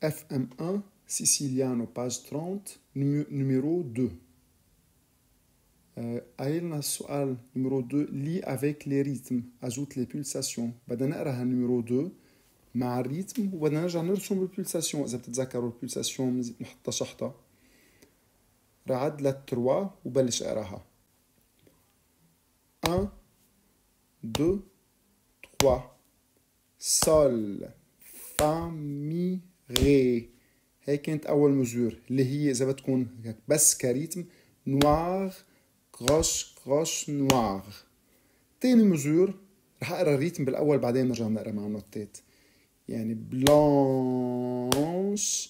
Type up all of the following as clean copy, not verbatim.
FM1 Siciliano page 30 numéro 2. قايلنا السؤال numéro 2: lis avec les rythmes, ajoute les pulsations. بدنا نقرا numéro 2 مع ال rythme وبدنا نرجع نرسم ال pulsations. اذا بتتذكروا ال pulsation نحطها شحطه. رح عد لل trois وبلش اقراها: 1, 2, 3. Sol, fa, mi, ré. هي كانت أول mesure اللي هي إذا بتكون بس ك rythme: noir, croche, croche, noir. تاني mesure رح اقرا ال rythme بالاول، بعدين نرجع نقرا مع النوتات، يعني blanche,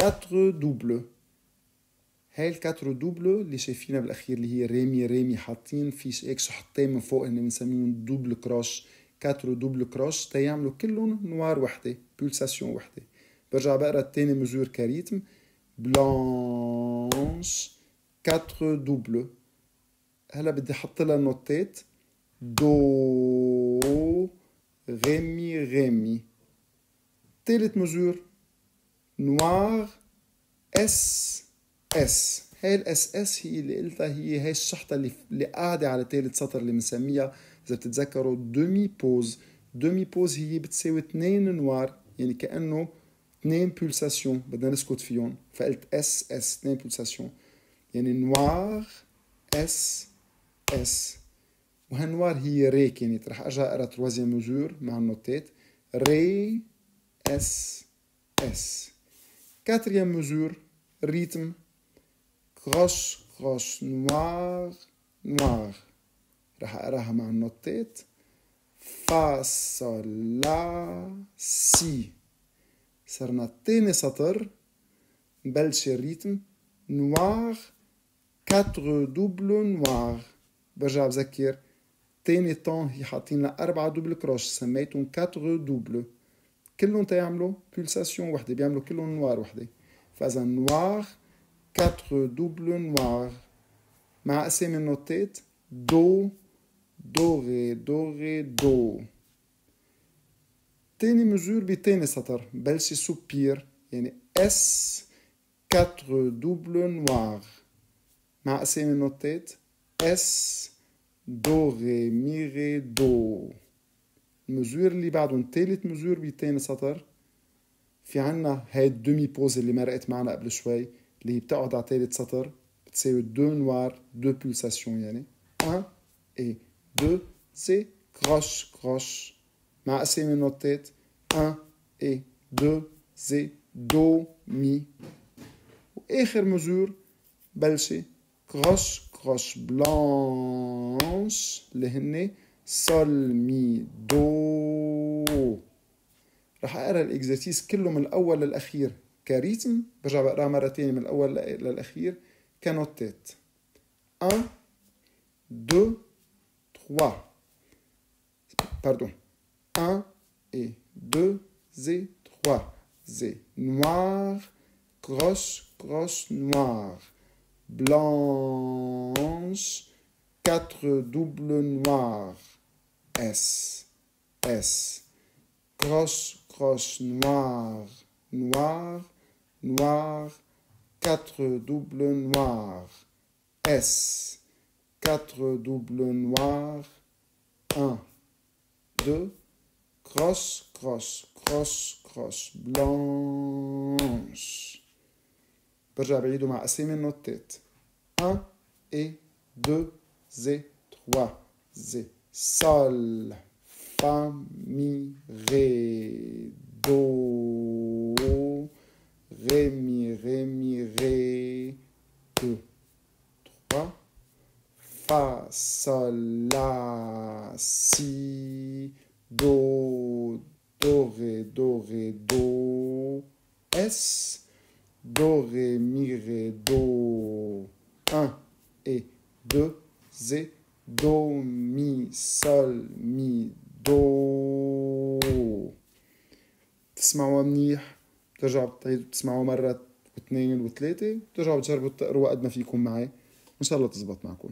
4 double. هاي ال quatre double اللي شايفينها بالاخير اللي هي ré mi ré mi، حاطين في هيك شحطتين من فوق هن بنسميهم double croche، 4 double croche تيعملوا كلهم noir وحده، pulsation وحده. برجع بقرا الثاني mesure ك rythme: blanche, 4 double. هلا بدي احط لها نوتات: do, ré, mi, ré, mi. تالت mesure: noir, S, S. هاي ال S S هي اللي قلتها، هي هاي الشحطة اللي قاعدة على ثالث سطر اللي بنسميها إذا بتتذكروا demi pause. Demi pause هي بتساوي اثنين noir، يعني كأنه اثنين pulsations بدنا نسكت فيهم، فقلت S S، اثنين pulsations، يعني noir, S, S. وهال noir هي ré كانت. رح ارجع اقرا troisième mesure مع النوتات: ré, S, S. Quatrième mesure, rythme: croche, croche, noir, noir. رح اقراها مع النوتات: fa, sol, la, si. صرنا تاني سطر، نبلش ال rythme: noir, 4 double noir. برجع بذكر، تاني temps هي حاطين لنا أربعة double croche سميتهم 4 double، كلهم تيعملوا pulsation وحدة، بيعملوا كلهم noir وحدة. فإذا noir, 4 double noir مع أسامي النوتات: do, do, ré, do, ré, do. تاني mesure بتاني سطر بلش soupir، يعني S, 4 double noir مع أسامي النوتات: S, do, ré, mi, ré, do. ال mesure اللي بعدهم، تالت mesure بتاني سطر، في عنا هاي ال demi pause اللي مرقت معنا قبل شوي اللي هي بتقعد على تالت سطر، بتساوي deux noir, deux pulsations، يعني 1 et 2, c'est croche, croche مع اسامي النوتات: 1 et 2, c'est do, mi. واخر mesure بلشي croche, croche, blanche اللي هن sol, mi, do. رح اقرا ال exercice كله من الاول للاخير ك rythme، برجع بقراه مره تانية من الاول للاخير كنوتات: 1, 2, 3, pardon, 1 et 2 et 3, et noir, croche, croche, noir, blanche, 4 double noir, S, S, croche, croche, noir, noir, noir, 4 double noir, S, 4 double noir, 1, 2, croche, croche, croche, croche, blanche. برجع بعيده مع أسامي النوتات: 1 et 2 et 3, et sol, fa, mi, ré, do, ré, mi, ré, mi, ré, 2, 3, fa, sol, la, si, do, do, ré, do, ré, do, S, do, ré, mi, ré, do, 1 et 2 et do, mi, sol, mi, do. تسمعوها منيح، بترجعوا بتعيدوا تسمعوها مرة واثنين وثلاثة، بترجعوا بتجربوا تقروا قد ما فيكم معي، وإن شاء الله تزبط معكم.